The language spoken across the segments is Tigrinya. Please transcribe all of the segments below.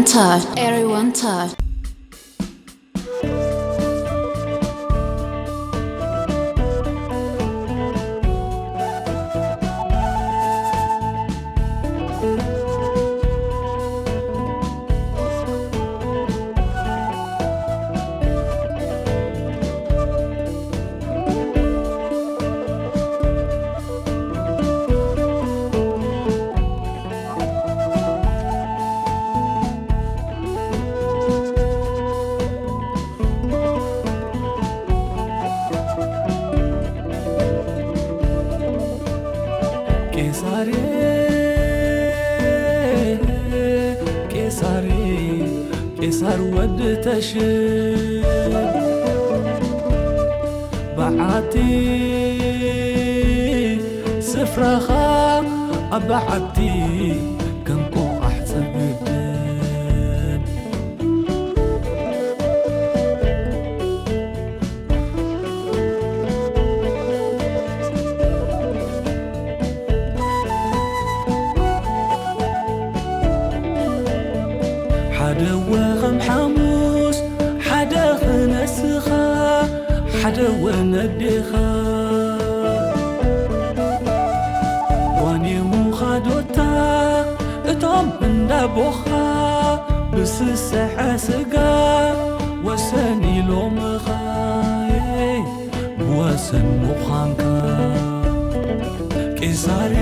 Touch. Everyone touch. ቄሳሬ፣ ቄሳሬ፣ ቄሳር ወዲ ተሽን በዓቲ ስፍራኻ ኣብ በዓቲ ከም ቆቓሕ ጸገድን። ሓደ ወ ከም ሓሙስ፣ ሓደ ኸነስኻ፣ ሓደ ወ ነዴኻ። ዋኔ ሙኻዶታ እቶም እንዳቦኻ ብስስሐ ስጋ ወሰን ኢሎምኻ። ብወሰን ምዃንካ። ቄሳሬ፣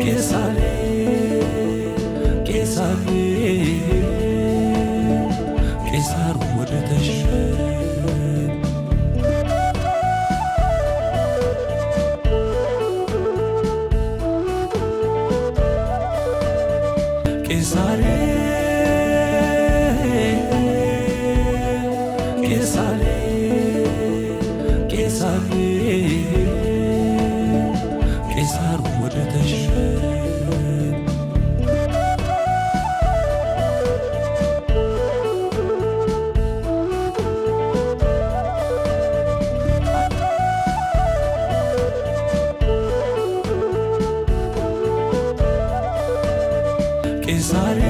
ቄሳሬ፣ ቄሳሬ፣ ቄሳር ወደ ተሽን። ቄሳሬ፣ ቄሳሬ፣ ቄሳሬ፣ ቄሳር ወደ ተሽን። ቄሳሬ፣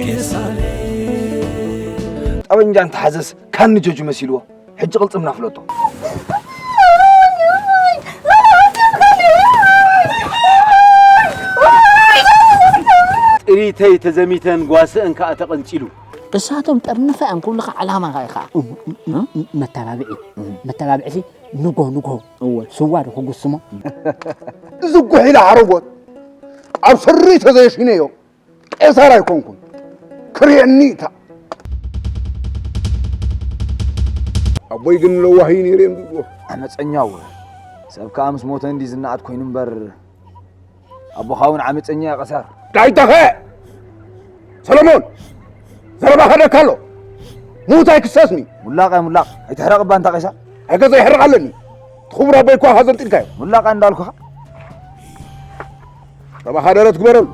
ቄሳሬ። ጠበንጃ እንተሓዘስ ካኒ ጆርጅ መሲልዎ። ሕጂ ቅልጽምና ፍለጦ። ጥሪተይ ተዘሚተን ጓስአን ከኣ ተቐንጺሉ። እሳቶም ጠርነፋ እዮም ክብሉኻ ዕላማኻ ኢኻ። እም፣ እም፣ እም፣ መተባብዒ። እም። መተባብዒ ሲ ንጎ፣ ንጎ። እወ። ስዋ ዶ ክጉስሞ? እዚ ጉሒላ ዓረቦት ኣብ ስሪ ተዘይሽነዮ ቄሳር ኣይኮንኩን። ክርእየኒ እታ። ኣቦይ ግን ለዋህ እዩ ነይሩ እዮም ዝብልዎ። ዓመፀኛ እወ። ሰብ ከኣ ምስ ሞተ እንዲ ዝነኣድ ኮይኑ እምበር፣ ኣቦኻ እውን ዓመፀኛ እዩ ቀሳር። ዳይታኸ! ሰሎሞን! ዘረባኻ ደካ ኣሎ። ሙት ኣይክሰስኒ። ሙላቕ እያ ሙላቕ። ኣይትሕረቕ እባ እንታ ቄሳር። ኣይገዛ ይሕርቕ ኣለኒ። እቲ ክቡር ኣቦይ እኳ ካዘንጢልካዮ። ሙላቕ እያ እንዳልኩኻ። ረባኻ ደረት ግበረሉ።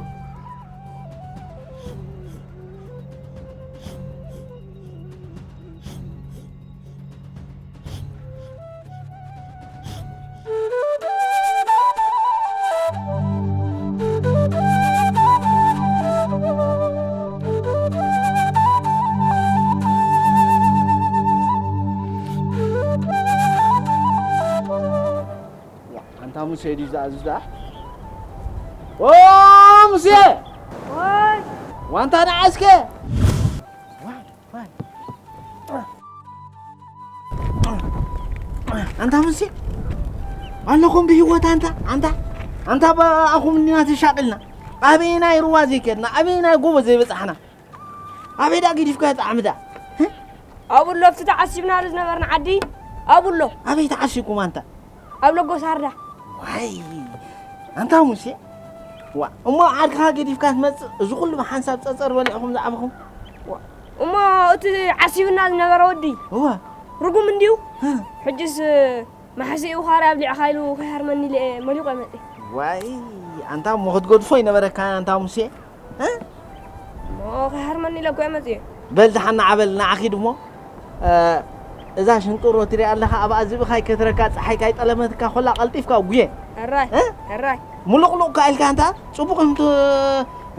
ኣንታ ሙሴ ድዩ ዝኣዝዝ ደኣ? ኦ ሙሴ! ወይ! ዋንታ ደኣ እስከ! ዋይ፣ ዋይ። ኣንታ ሙሴ! ኣለኹም ብህይወት ኣንታ፣ ኣንታ፣ ኣንታ ብኣኹም እንዲና ተሻቒልና። ኣበየናይ ሩባ ዘይከድና፣ ኣበየናይ ጎቦ ዘይበጻሕና። ኣበይ ደኣ ገዲፍካዮ ጣዕሚ ደኣ? ኣብሎ ኣብቲ ተዓሲብናሉ ዝነበርና ዓዲ ኣብሎ። ኣበይ ተዓሲብኩም ኣንታ? ኣብ ለጎስ ሃርዳ። ዋይ ኣንታ ሙሴ፣ ዋ እሞ ዓድካ ገዲፍካ ትመጽእ፣ እዚ ኩሉ ብሓንሳብ ጸጸር በሊዕኹም ዝዓበኹም። ዋ እሞ እቲ ዓሲብና ዝነበረ ወዲ እወ። ርጉም እንድዩ። እ። ሕጅስ ማሕሲኡ ኻርያ ኣብሊዕኻ ኢሉ ከይሃርመኒ ኢለ እየ መሊቑ እየ መጽእ። ዋይ ኣንታ እሞ ክትገድፎ ይነበረካ ኣንታ ሙሴ። እ? እሞ ከይሃርመኒ ኢለ እኮ እየ መጽእ። በል ደሓን ንዓ በል ንዓ ኺድ እሞ፣ እ፣ እዛ ሽንጥሮ ትሪኣ ኣለኻ፣ ኣብኣ ዝብኻ ኣይከትረካ፣ ጸሓይ ካይጠለመትካ፣ ኮላ ቀልጢፍካ ጉየ። ሕራይ፣ እ? ሕራይ። ሙሉቕሉቕ ከኣ ኢልካ፣ እንታ ጽቡቕ እንተ-፣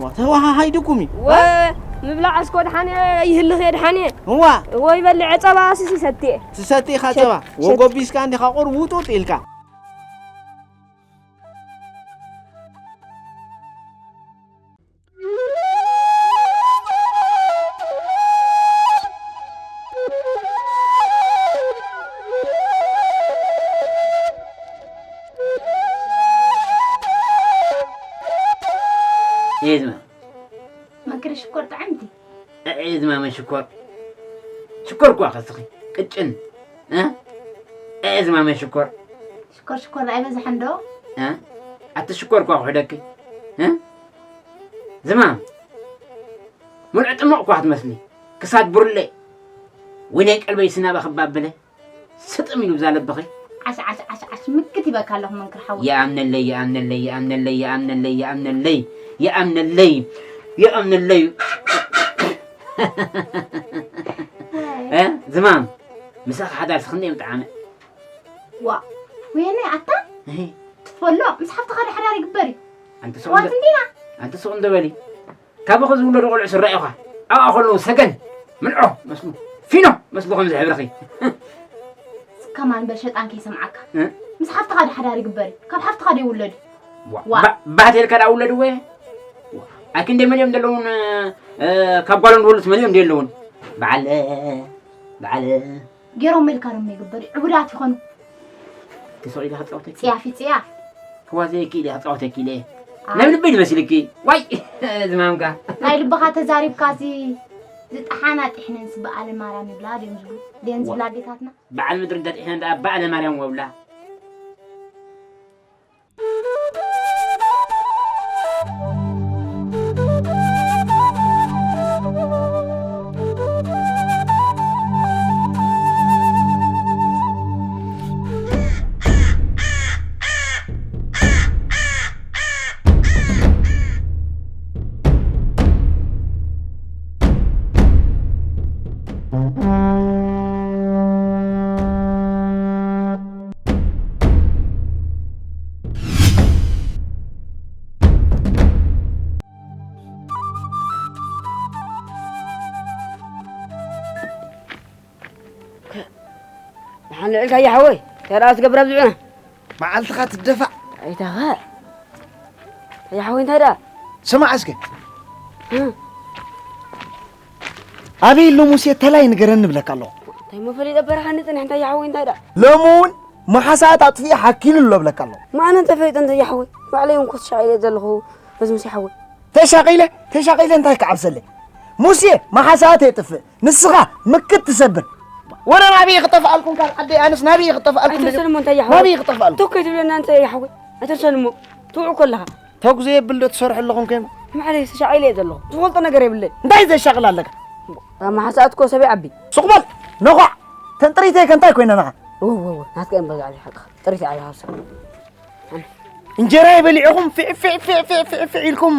ዋ፣ ተወሃሃይዱኩም እዩ። ወ-፣ እ? ምብላዕ እስኮ ድሓን እየ፣ ይህልኽ እየ ድሓን እየ። እዋ። ወይ በልዐ ጸባ ስሲ ሰትየ። ትሰቲ ኢኻ ሸት-፣ ጸባ? ሸት-፣ ወጎቢስካ እንዲኻ ቁሩብ ውጡጥ ኢልካ። ኤዝማ። መግሪ ሽኮር ጥዕምቲ። ኤዝማ መሽኮር። ሽኮር እኳ ከስኺ ቅጭን። እ? ኤዝማ መሽኮር። ሽኮር ሽኮር ኣይበዝሐን ዶ? እ? ኣቲ ሽኮር እኳ ክሕደኪ። እ? ዝማም። ሙሉዕ ጥሙቕ እኳ ክትመስሊ። ክሳድ ብርሌ። ወይናይ ቀልበይ ስናባ ክባብለ። ስጥም ኢሉ ብዛ ለበኺ። ዓሽ፣ ዓሽ፣ ዓሽ፣ ዓሽ፣ ምክት ይበካ ኣለኹ መንክር ሓወይ። የኣምነለይ፣ የኣምነለይ፣ የኣምነለይ፣ የኣምነለይ፣ የኣምነለይ፣ የኣምነለይ፣ የኣምነለይ። እ? ዝማም። ምሳኺ ሓዳር ስኽኒ እዮም ጠዓመ። ዋ፣ ወይኔ ኣታ? እህ። ትፈሎ፣ ምስ ሓፍትኻ ዶ ሓዳር ይግበር እዩ? ኣንቲ ሱቕ ኣሕዋት እንደ-፣ እንዲና። ኣንቲ ሱቕ እንደ በሊ። ካብኺ ዝውለዱ ቆልዑ ስረ ኢኻ። ኣብኣ ከለዉ ሰገን፣ ምልዖ መስሉ፣ ፊኖ መስሉ ከም ዝሕብርኺ። ከማን በል ሸጣን ከይሰምዓካ። እ? ምስ ሓፍትኻ ዶ ሓዳር ይግበር እዩ? ካብ ሓፍትኻ ዶ ይውለዱ? ዋ፣ ዋ። ባ-፣ ባህ ተልካ ደኣ ውለድዎ። ኣኪ እንደ መን እዮም ዘለውን፣ እ፣ ካብ ጓሎም ዝወልዱስ መን እዮም እንደ የለውን? በዓል፣ በዓል። ገይሮም መልካ ዶ ይግበር እዩ? ዕቡዳት ይኾኑ። ተሰቒለ ክጻወተኪ። ጽያፊ ጽያፍ። ክዋዘየኪ ኢለ ክጻወተኪ ኢለ። ኣይ። ናይ ልበይ ዝመስልኪ። ዋይ፣ ዝማምካ። ናይ ልብኻ ተዛሪብካሲ ዝጠሓና ጥሕነን ስበኣለ ማርያም ይብላ ድዮም ዝብሉ። ድየን ዋ። ዝብላ ኣዴታትና። በዓል ምድሪ እንተጥሒነን ደኣ በኣለ ማርያም ወብላ። ደሓን ልዕልካ እያ ሓወይ፣ እንታይ ደኣ ትገብር ኣብዚ ዑና? መዓልትኻ ትደፋዕ። ኣይታኸ። እንታይ ሓወይ፣ እንታይ ደኣ? ስማዕ እስከ። እ? ኣበይ ኣሎ ሙሴ ተላይ ንገረኒ እብለካ ኣለኹ። እንታይ እሞ ፈሊጠ በረኻ ንጽንሕ፣ እንታይ ሓወይ፣ እንታይ ደኣ? ሎሚ እውን መሓሳት ኣጥፊኤ ሓኪሉ ኣሎ እብለካ ኣለኹ። ማነ እንተፈሊጠ እንታይ ሓወይ? ባዕለይ እውን ኮስ ሻዕ ኢለ ዘለኹ በዚ ሙሴ ሓወይ። ተሻቒለ፣ ተሻቒለ እንታይ ክዓብሰለይ? ሙሴ መሓሳት የጥፍእ። ንስኻ ምክት ትሰብር። ወረ ናበይ ክጠፍኣልኩም ካልእ ዓደይ፣ ኣነስ ናበይ ክጠፍኣልኩም? ኣይትርሰን እሞ እንታይ ይሓወይ? ናበይ ክጠፍኣልኩም? ቶክ ኣይትብለና እንታይ ይሓወይ? ኣይትርሰን እሞ ትውዕ ከለኻ። ቶክ ዘየብል ዶ ትሰርሑ ኣለኹም ከይኑ? ማዕለይ ተሻቒለ እየ ዘለኹ። ዝፈልጦ ነገር የብለይ። እንታይ ዘሻቕል ኣለካ? ኣብ መሓሳት እኮ ሰብ ይዓቢ። ሱቕ በል፣ ነዃዕ። ተን ጥሪተይ ከ እንታይ ኮይነ ናኻ? እወ፣ እወ፣ እወ። ናትካ እምበር ዝዓቢ ሓቅኻ። ጥሪት ዓቢ ሃብሳ። እንጀራይ በሊዕኹም ፊዕ፣ ፊዕ፣ ፊዕ፣ ፊዕ፣ ፊዕ፣ ፊዕ ኢልኩም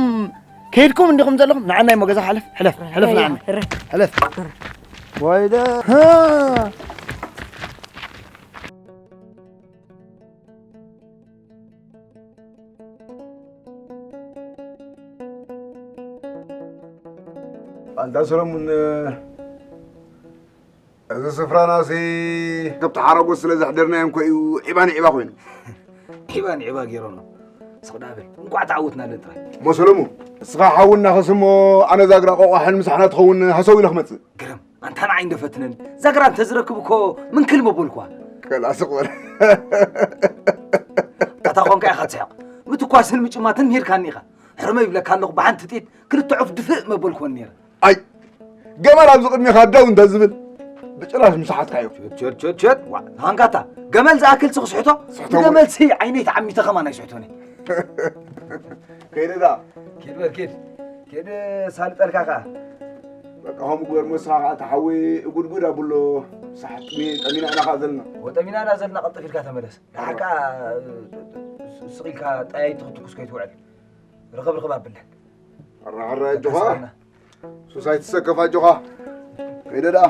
ከይድኩም እንዲኹም ዘለኹም። ንዓናይ እሞ ገዛ ሓለፍ፣ ሕለፍ፣ ሕለፍ፣ ንዓናይ። ሕለፍ። ወይደ። ሃ። ኣንታ ሰለሙን፣ እዚ ስፍራናሲ ካብቲ ሓረጎት ስለ ዘሕደርናዮ እኮ እዩ ዒባ ንዒባ ኮይኑ። ዒባ ንዒባ ገይሮኖ። ስቕ ደኣ በል። እንቋዕ ተዓወትናለን ጥራይ። እሞ ሰለሙ፣ ንስኻ ሓውና ኸስሞ ኣነ ዛግራ ቆቋሕን ምሳሕና ትኸውን ሃሰው ኢለ ክመጽእ። ግርም፣ ኣንታ ንዓይ እንዶ ፈትነኒ። ዛግራ እንተዝረክብ እኮ ምንክል መበልኳ። ከላ ስቕ በል። ኣታ ኾንካ ኢኻ ትስሕቕ። ምትኳስን ምጭማትን ምሂርካኒ ኢኻ። ሕርመ ይብለካ ኣለኹ ብሓንቲ ጥይት ክልተ ዑፍ ድፍእ መበልኩወን ነይረ። ኣይ፣ ገመል ኣብዚ ቅድሜኻ ደው እንተ ዝብል፣ ብጭራሽ ምሰሓትካዮ። ቸት፣ ቸት፣ ቸት፣ ቸት። ዋ፣ ሃንጋታ፣ ገመል ዝኣክል ሲ ክስሕቶ? ስሕቶ። ንገመልሲ ዓይነይ ተዓሚተ ከማን ኣይስሕቶን እየ። ከይደ ደኣ። ኬድ በል፣ ኬድ። ኬድ ሳልጠልካ ከኣ። በቃ፣ ከምኡ ግበር፣ መስኻ ከኣ ተሓዊ እጉድጉድ ኣብሎ። ሳሕት ጠሚና ኢና ከኣ ዘለና። ወጠሚና ኢና ዘለና፣ ቀልጥፍ ኢልካ ተመለስ። ደሓር ከኣ ስቕ ኢልካ ጠያይት ክትትኩስ ከይትውዕል። ርኽብ ርኽብ ኣብለን። ሕራ ሕራ ኣጆኻ። ተስፋና። ሱስ ኣይትሰከፍ ኣጆኻ። ከይደ ደኣ።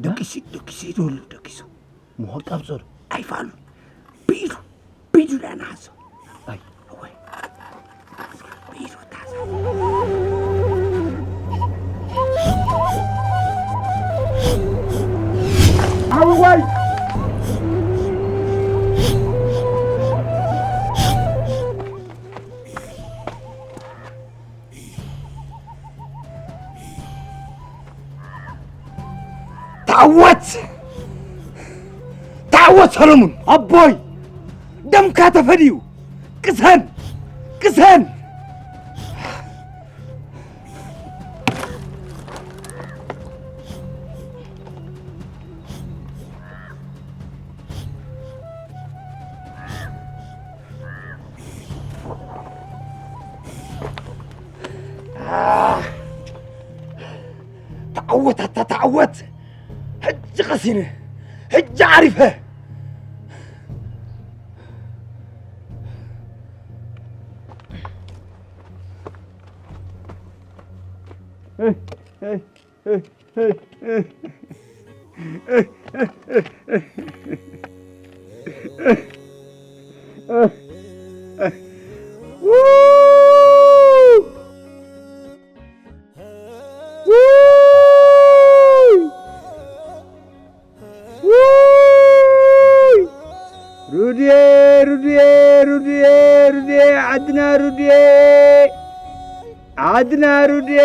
ደቂሱ ደቂሱ ኢዱ ደቂሱ ምሆቃብ ዞር ኣይፋሉ ቢዱ ቢዱ ዳናሶ ኣይ ወይ ቢዱ ታዛ ኣወይ ተዓወት! ተዓወት ሰለሙን! ኣቦይ! ደምካ ተፈድዩ! ቅሰን! ቅሰን! ተዓወት ኣታ ተዓወት! ሕጂ ቀሲነ፣ ሕጂ ዓሪፈ። ሩድየ ሩድየ ሩድየ ሩድየ ዓድና ሩድየ ዓድና ሩድየ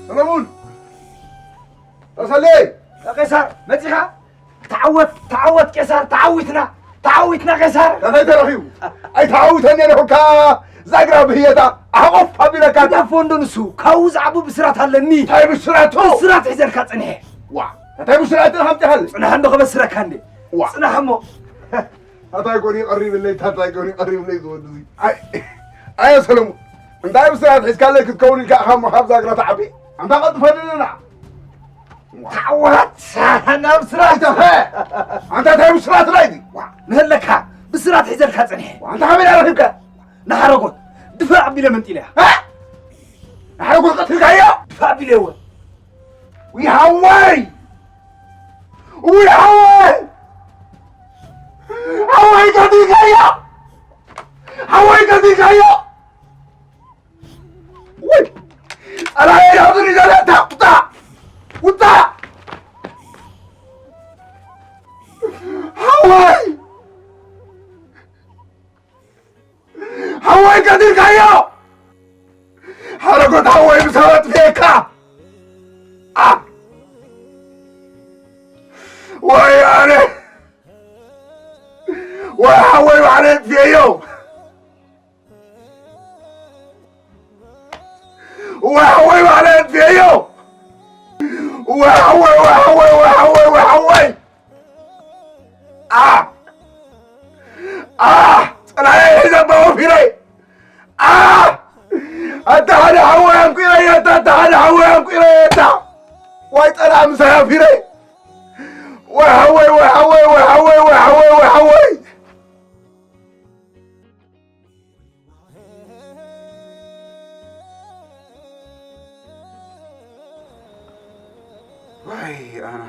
ሰለሙን ተሰለይ ቄሳር መጺኻ ተዓወት ተዓወት ቄሳር ተዓዊትና ተዓዊትና ቄሳር እንታይ ተረኺቡ ኣይተዓውተን የለኹካ ዛግራ ብህየታ ኣቆፍ ኣቢለካ ዳፎ እንዶ ንሱ ካብኡ ዝዓቡ ብስራት ኣለኒ እንታይ ብስራቱ ብስራት ሒዘልካ ጽንሐ ዋ እንታይ ብስራት ሓምጥሃል ጽናሕ እንዶ ከበስረካ እንዴ ዋ ጽናሕ እሞ ኣታይ ጎኒ ቀሪብለይ ኣታይ ጎኒ ቀሪብለይ ዝወዱ ኣይ ኣይ ሰለሙ እንታይ ብስራት ሒዝካለይ ክትከውን ኢልካ ኢኻ እሞ ካብ ዛግራ ተዓቢ ኣንታ ቀጥፈንና ተዓዋት ናብ ስራሕ ኣይተኸ ኣንታ እንታይ ብስራት ናይ ዋ ንህለካ ብስራት ሒዘልካ ጽንሐ ኣንታ ከመይ ኣረኺብካ ንሓረጎት ድፋዕ ኣቢለ መንጢለ ንሓረጎት ቀትልካዮ ድፋዕ ኣቢለ እወ ውይ ሓወይ ውይ ሓወይ ሓወይ ቀትልካዮ ሓወይ ቀትልካዮ ውይ ጸላኢ ያብሪ ዘለታ ውጣ ውጣ ሓወይ ሓወይ ቀትልካዮ ሓረጎት ሓወይ ብሰብ ኣጥፍኤካ ኣ ወይ ኣነ ወይ ሓወይ ባዕለ ኣጥፍኤዮ ወይ ሓወይ ባዕለ ኣጥፍኤዮ ወይ ሓወይ ወይ ሓወይ ወይ ሓወይ ወይ ሓወይ ኣ ኣ ጸላየ ሒዘ ኣባወፊረይ ኣ ኣታ ሓደ ሓወይ ኣንቂረይ ኣታ ኣታ ሓደ ሓወይ ኣንቂረይ ኣታ ዋይ ጸላ ምሳይ ኣፊረይ ወይ ሓወይ ወይ ሓወይ ወይ ሓወይ ወይ ሓወይ ወይ ሓወይ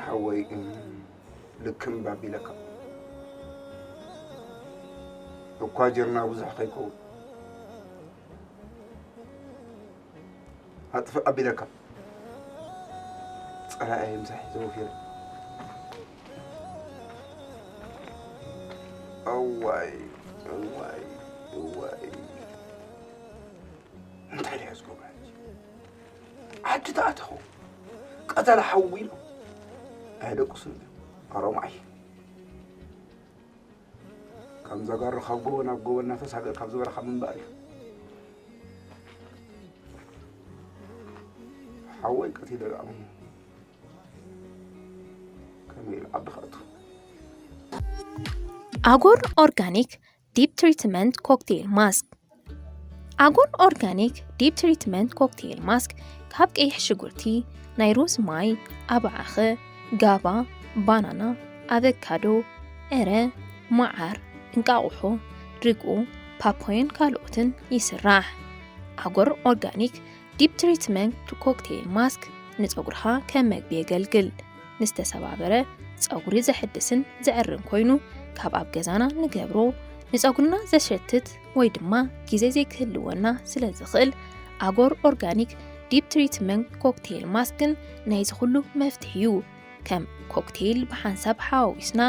ሓወይ፣ እም፣ ልክም ባቢለካ። እኳ ጀርና ብዙሕ ከይከውን። ኣጥፍእ ኣቢለካ። ጸላኢ ምሳሕ ተወፊረ። እዋይ፣ እዋይ፣ እዋይ። እንታይ ድዩ ዝገብር ሕጂ? ዓዲ ተኣተኹ። ቀተላ ሓዊ ኢሎም። ኣየደቅሱን እዮም። ኣሮማይ። ከም ዘጋሩ ካብ ጎቦ ናብ ጎቦ እናተሳገር ካብ ዝበረኻ ምንባር እዩ። ሓወይ ቀቲለ ደኣ እሞ ከመይ ኢሉ ዓዲ ክኣቱ? ኣጎር ኦርጋኒክ ዲፕ ትሪትመንት ኮክቴል ማስክ። ኣጎር ኦርጋኒክ ዲፕ ትሪትመንት ኮክቴል ማስክ ካብ ቀይሕ ሽጉርቲ፣ ናይ ሩዝ ማይ፣ ኣባዓኸ፣ ጋባ፣ ባናና፣ ኣቨካዶ፣ ዕረ፣ መዓር፣ እንቃቑሖ፣ ርግኦ፣ ፓፓዮን ካልኦትን ይስራሕ። ኣጎር ኦርጋኒክ ዲፕ ትሪትመንት ኮክቴል ማስክ ንጸጉርኻ ከም መግቢ የገልግል። ንዝተሰባበረ ጸጉሪ ዘሕድስን ዘዕርን ኮይኑ ካብ ኣብ ገዛና ንገብሮ ንጸጉርና ዘሸትት ወይ ድማ ግዜ ዘይክህልወና ስለ ዝኽእል ኣጎር ኦርጋኒክ ዲፕ ትሪትመንት ኮክቴል ማስክን ናይዚ ኩሉ መፍትሒ እዩ። ከም ኮክቴል ብሓንሳብ ሓዋዊስና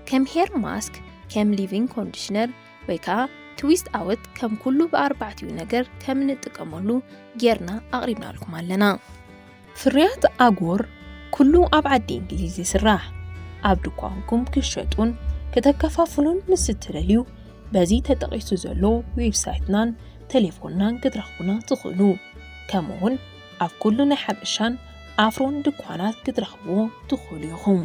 ከም ሄር ማስክ፣ ከም ሊቪንግ ኮንዲሽነር ወይ ከዓ ትዊስት ኣወት ከም ኩሉ ብኣርባዕቲኡ ነገር ከም ንጥቀመሉ ጌርና ኣቕሪብናልኩም ኣለና። ፍርያት ኣጎር ኩሉ ኣብ ዓዲ እንግሊዝ ይስራሕ። ኣብ ድኳንኩም ክሸጡን ከተከፋፍሉን ምስ እትደልዩ በዚ ተጠቒሱ ዘሎ ዌብሳይትናን ቴሌፎንናን ክትረኽቡና ትኽእሉ። ከምኡ እውን ኣብ ኩሉ ናይ ሓበሻን ኣፍሮን ድኳናት ክትረኽብዎ ትኽእሉ ኢኹም።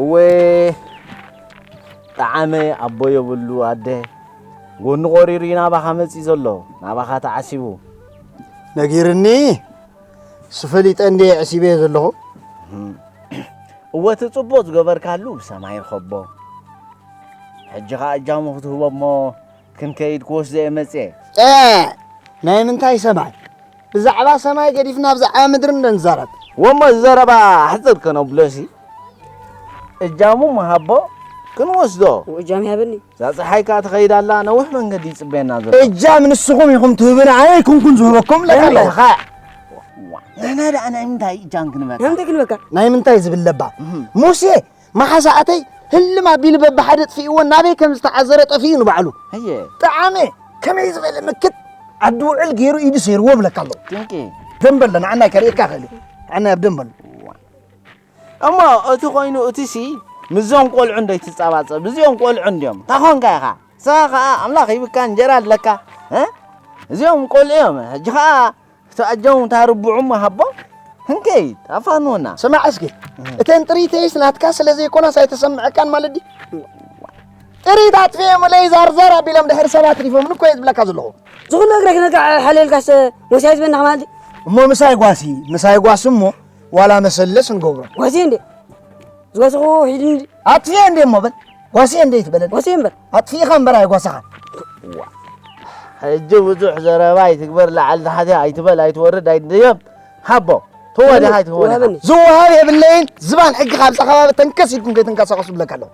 እወ ጠዓመ ኣቦ የብሉ ኣደ ጎኒ ቆሪሩ እዩ ናባኻ መፂ ዘሎ ናባኻ ተዓሲቡ ነጊርኒ ስፈሊጠ እንደ ዕሲበ ዘለኹ እወ እቲ ፅቡቅ ዝገበርካሉ ብሰማይ ይኸቦ ሕጂ ኸዓ እጃሙ ክትህቦ እሞ ክንከይድ ክወስዶ እየ መፅየ ናይ ምንታይ ሰማይ ብዛዕባ ሰማይ ገዲፍና ብዛዕባ ምድሪ እንደ ንዛረብ ወሞ እዚ ዘረባ ኣሕፅር ከነብሎሲ እጃሙ ምሃቦ ክንወስዶ እጃም ይሃበኒ እዛ ፀሓይ ከዓ ትኸይድ ኣላ ነዊሕ መንገዲ ይፅበየና ዘሎ እጃም ንስኹም ኢኹም ትህብና ኣነ ኣይኮንኩን ዝህበኩም ለካ ኣለኹ ንሕና ደኣ ናይ ምንታይ እጃም ክንበካ ንምንታይ ክንበካ ናይ ምንታይ ዝብል ለባ ሙሴ መሓዛእተይ ህልም ኣቢሉ በብሓደ ጥፊእዎ ናበይ ከም ዝተዓዘረ ጠፊኡ ንባዕሉ እየ ጠዓመ ከመይ ዝበለ ምክት ዓዲ ውዕል ገይሩ ኢዱ ሰይርዎ ብለካ ኣሎ ድንቂ ደንበሎ ንዓናይ ከርእየካ ክእል እዩ ንዓናይ ኣብ ደንበሎ እሞ እቲ ኮይኑ እቲ ሲ ምስዞም ቆልዑ እንዶ ይትጻባጸብ እዚኦም ቆልዑ እንዲዮም እንታይ ኮንካ ኢኻ ስኻ ኸዓ ኣምላኽ ሂብካ እንጀራ ኣለካ እ እዚኦም ቆልዑ እዮም ሕጂ ኸዓ እቲ ኣጆም እታ ርብዑ እሞ ሃቦ ህንከይት ኣፋንወና ስማዕ እስኪ እተን ጥሪተይስ ናትካ ስለ ዘይኮናስ ኣይተሰምዐካን ማለት ድዩ ጥሪት ኣጥፊኦም ለይ ዛርዛር ኣቢሎም ድሕሪ ሰባት ሪፎምኒ እኮ እየ ዝብለካ ዘለኹ ዝኾነ እግረ ክነካ ሓለልካስ ወሲያ ዝበና ከማልቲ እሞ ምሳይ ጓሲ ምሳይ ጓሲ እሞ ዋላ መሰለስ ንገብሮ ጓሲ እንዴ ዝጓስኹ ሒድኒ ኣጥፊአ እንዴ እሞ በል ጓሲ እንዴ ትበለል ጓሲ እምበር ኣጥፊእኻ እምበር ኣይጓስኻን ሕጂ ብዙሕ ዘረባ ኣይትግበር ላዓል ታሕቲ ኣይትበል ኣይትወርድ ኣይትደየብ ሃቦ ተወዲኻ ኣይትወዲኻ ዝወሃብ የብለይን ዝባን ሕጊ ካብዛ ከባቢ ተንከስ ኢልኩም ከይትንቀሳቀሱ ብለካ ኣለኹ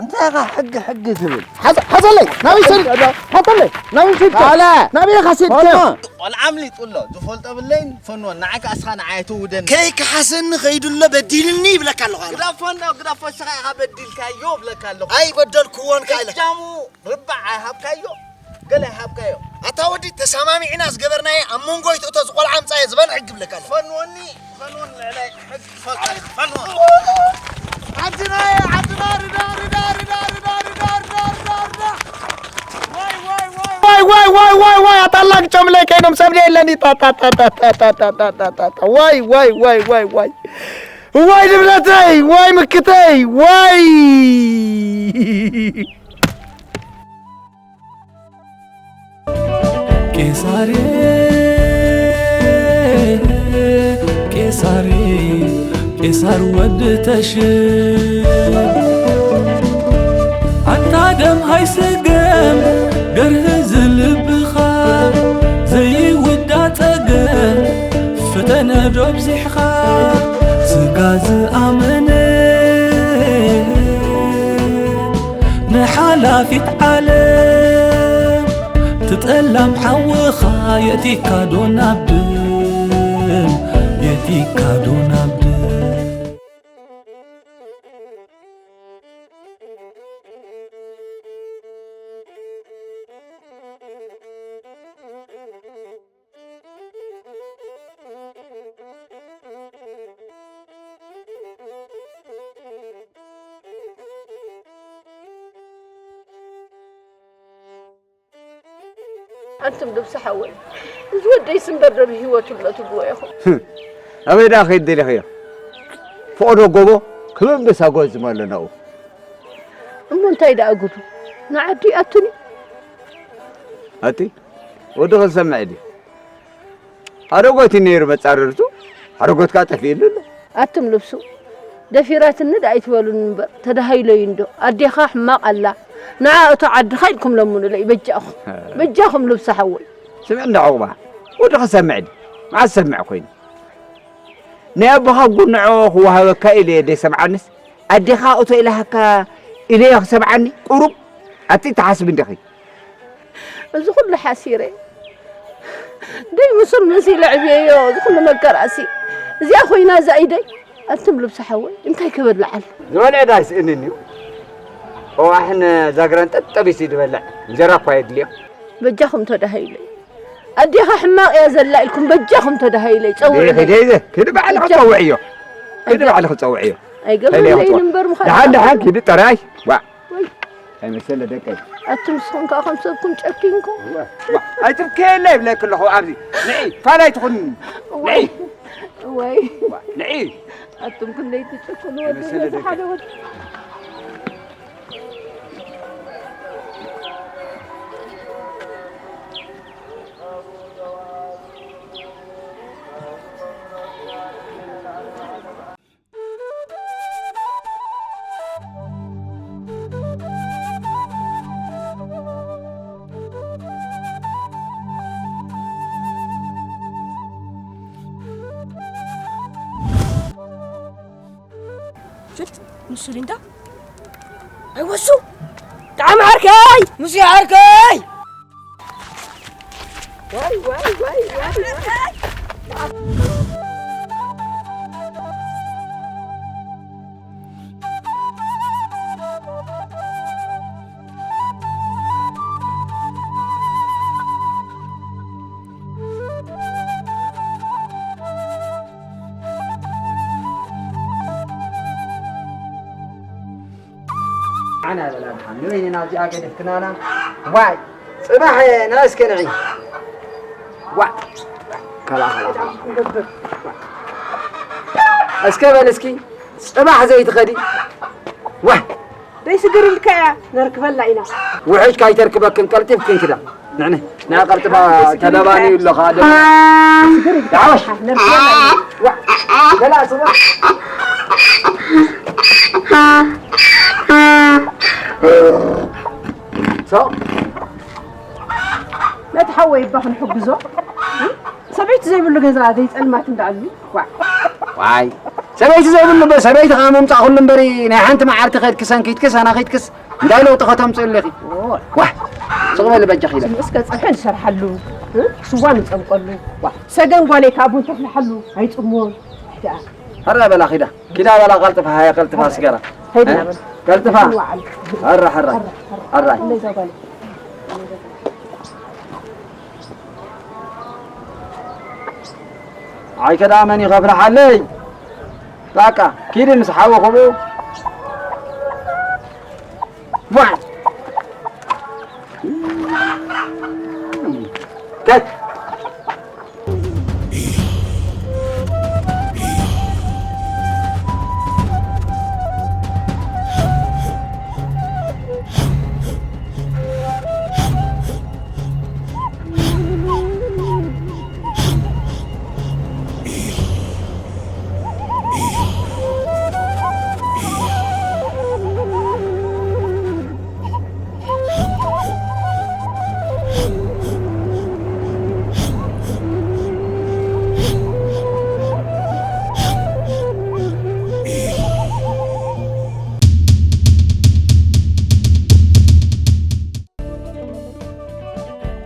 እንታይ ኢኻ ሕጊ ሕጊ ትብል ሓዘለይ ናበይ ሰዲካ ሓዘለይ ናበይ ሰዲካ ናበይ ኢኻ ሰዲካ ቆልዓ ኣምሊጡ ኣሎ ዝፈልጦ ብለይን ፈንወን ንዓይ ከዓ እስኻ ንዓይ ኣይትውደኒ ከይከሓሰኒ ከይዱ ኣሎ በዲልኒ ይብለካ ኣለኹ ኣነ ግዳፍ ፈኖ ግዳፍ ወስኻ ኢኻ በዲልካዮ እብለካ ኣለኹ ኣይበደልክዎን ከዓ ኢለ እጃሙ ርባዕ ኣይሃብካዮ ገለ ሃብካዮ። ኣታ ወዲ ተሰማሚዕና ዝገበርናዮ ኣብ መንጎ ኣይትእቶ ዝቆልዓ ኣምጻዮ ዝበልሕ ሕጊ ብለካ ኣለኹ። ፈንወኒ፣ ፈንወን ልዕላይ ሕጊ ክፈልጦ እየ። ፈንወን። ዓድና እየ፣ ዓድና ርዳ፣ ርዳ፣ ርዳ፣ ርዳ፣ ርዳ፣ ርዳ፣ ርዳ፣ ርዳ። ዋይ፣ ዋይ፣ ዋይ፣ ዋይ። ዋይ፣ ዋይ፣ ዋይ፣ ዋይ፣ ዋይ፣ ኣታ ኣላግጮምለይ ከይኖም ሰብ የለኒ። ታ፣ ታ፣ ታ፣ ታ፣ ታ፣ ታ፣ ታ፣ ታ፣ ታ፣ ታ። ዋይ፣ ዋይ፣ ዋይ፣ ዋይ፣ ዋይ። ዋይ ንብረተይ፣ ዋይ ምክተይ፣ ዋይ። ቄሳሬ፣ ቄሳሬ፣ ቄሳር ወዲ ተሽም። ኣንታ ደም ሃይስገም፣ ገርህ ዝልብኻ ዘይውዳ ጸገም፣ ፍተነ ዶ ኣብዚሕኻ ስጋ ዝኣመነ ንሓላፊት ዓለም ትጠላም ሓውኻ የእቲካ ዶ ናብ ድም፣ የእቲካ ዶ ናብ ድም። ኣንቱም ልብሲ ሓወይ፣ እዚ ወደይስ እምበር ዶ ብህይወቱ ኣሎ ትብልዎ ኢኹም? ኣበይ ደኣ ከይድ ደሊኽዮ? ፈቐዶ ጎቦ ክብ ኣንበሳ ጎዝም ኣሎ ናብኡ። እሞ እንታይ ደኣ ጉዱ? ንዓዱ ይኣቱን እዩ። ኣቲ ወዲ ክሰምዕ ድዩ? ሓረጎት እዩ ነይሩ መጻርርቱ፣ ሓረጎት ከኣ ጠፊእሉ ኣሎ። ኣቱም ልብሱ፣ ደፊራትኒ ደኣ ኣይትበሉኒ እምበር፣ ተዳሃይሎዩ እንዶ። ኣዴኻ ሕማቕ ኣላ፣ ንዓ እቶ ዓድኻ ኢልኩም ለምኑለይ፣ በጃኹም። እ። በጃኹም ልብሱ ሓወይ። ስምዕ እንዳ ዑቕባ፣ ወዲ ክሰምዕ ድዩ? መዓስ ዝሰምዕ ኮይኑ? ናይ ኣቦኻ ጉንዖ ክወሃበካ ኢለ እየ ደይሰምዓንስ፣ ኣዴኻ እቶ ኢላሃካ ኢለዮ ክሰምዓኒ? ቁሩብ ኣቲ ተሓስቢ እንዲኺ። እዚ ኩሉ ሓሲረ፣ ደይ ምስር መሲለ ዕብየዮ፣ እዚ ኩሉ መከራሲ፣ እዚኣ ኮይና እዛ ኢደይ? ኣንቱም ልብሲ ሓወይ፣ እንታይ ክበልዓል? ዝበልዐ ዳ ይስእንን እዩ። ጸዋሕን ዛግራን ጠጠቢሱ እዩ ዝበልዕ። እንጀራ እኳ የድልዮ። በጃኹም ተዳሃይለይ። ኣዴኻ ሕማቕ እያ ዘላ ኢልኩም በጃኹም ተዳሃይለይ። ጸውዑለይ። ደይ፣ ደይ፣ ደይ፣ ክዲ ባዕልኺ በጃኹም። ጸውዕዮ። ክዲ ኣይገ-፣ ባዕልኺ ጸውዕዮ። ኣይገብረለይን ተለይኹ እምበር ምዃኑ ደሓን፣ ደሓን፣ ትፈልጡ። ኪዲ ጥራይ። ዋ። ወይ። ኣይመሰለ ደቀይ። ኣቱም ንስኹም ከኣ ከም ሰብኩም ጨኪንኩም። ዋ፣ ዋ። ኣይትብከየለይ ይብለኪ ኣለኹ ኣብዚ። ንዒ፣ ፋል ኣይትኹንኒ። ወይ። ንዒ። ወይ። ዋ፣ ንዒ። ኣቱም ክንደይ ትጭክኑ ወዲ ኣይመሰለ ነዚ ደቀይ። ሓደ ወዲ። ሽት፣ ንሱ ሊንዳ። ኣይ ወሱ! ጣዕሚ ዓርከይ! ሙሴ ዓርከይ! ዋይ፣ ዋይ፣ ዋይ፣ ዋይ፣ ዋይ። ኣነ በላ ድሓን ንበይንና እዚኣ ገዲፍክናና። ዋይ፣ ጽባሕ ና እስከ ንዒ። ዋይ፣ ከላ፣ ከላ፣ ከላ። እስከ በል እስኪ፣ ጽባሕ ዘይትኸዲ። ዋይ። ደይስግር ኢልካ እያ፣ ነርክበላ ኢና። ውሕጅ ካይተርክበክን ቀልጢፍክን ክዳ። ንዕኒ፣ ናይ ቀልጥፋ ተደባኒ ኣለኻ፣ ደባ። ስግር ኢልካ ደዓሽ። እያ፣ ነርክበላ ኢና። ዋ፣ ገላ ስዋ። ሶ። ነቲ ሓወይ እባ ክንሕግዞ። ሰበይቲ ዘይብሉ ገዛ ዘይጸልማት እንዳኣሉ። ዋ። ዋይ። ሰበይቲ ዘይብሉ እምበር፣ ሰበይቲ ከኣ ምምጻእ ኩሉ እምበሪ፣ ናይ ሓንቲ መዓልቲ ከድክሰን ከይትክስ፣ ኣና ከይትክስ፣ እንታይ ለውጢ ከተምጽእ ኣለኺ? ኦይ። ዋይ። ስቕ በሊ በጃኺ ኢለ። እስከ ጸብሒ ንሰርሓሉ፣ እ? ስዋ ንጸምቀሉ። ዋ። ሰገን ጓለይ ከኣ ቡን ተፍልሓሉ፣ ኣይጽምዎን። ደኣ። ሀራ በላ ኺዳ። ኪዳ በላ ቀልጥፋ፣ ሃያ ቀልጥፋ ስገራ። ኸይድና እ? በል። ቀልጥፋ። ንዋዓል። ሀራ፣ ሀራ። ሀራ፣ ሀራ። ሀራ። እንደዛ ጓለይ። ኣይ ከዳ መን ይኸፍልሓለይ? በቃ ኪዲ ምስ ሓወ ክብኡ። ቧዕ! ከት!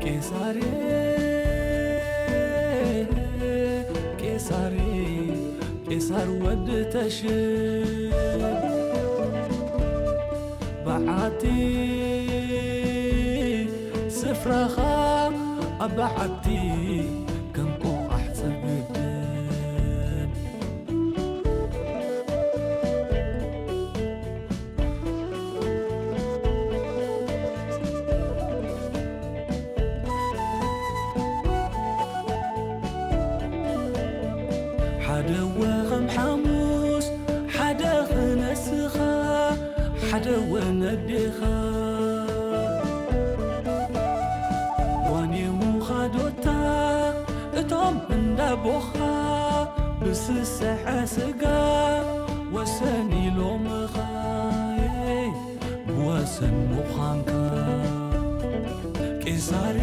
ቄሳር፣ ቄሳር፣ ቄሳር ወዲ ተሽም በዓቲ ስፍራኻ ኣብ በዓቲ ከም ቆቓሕ ጽግድን። ሓደ ወኸም ሓሙስ፣ ሓደ ኽነስኻ፣ ሓደ ወነዴኻ። ዋኔ ውኻዶታ እቶም እንዳቦኻ፣ ብስስሐ ስጋ ወሰን ኢሎምኻ። ብወሰን ምዃንካ ቄሳር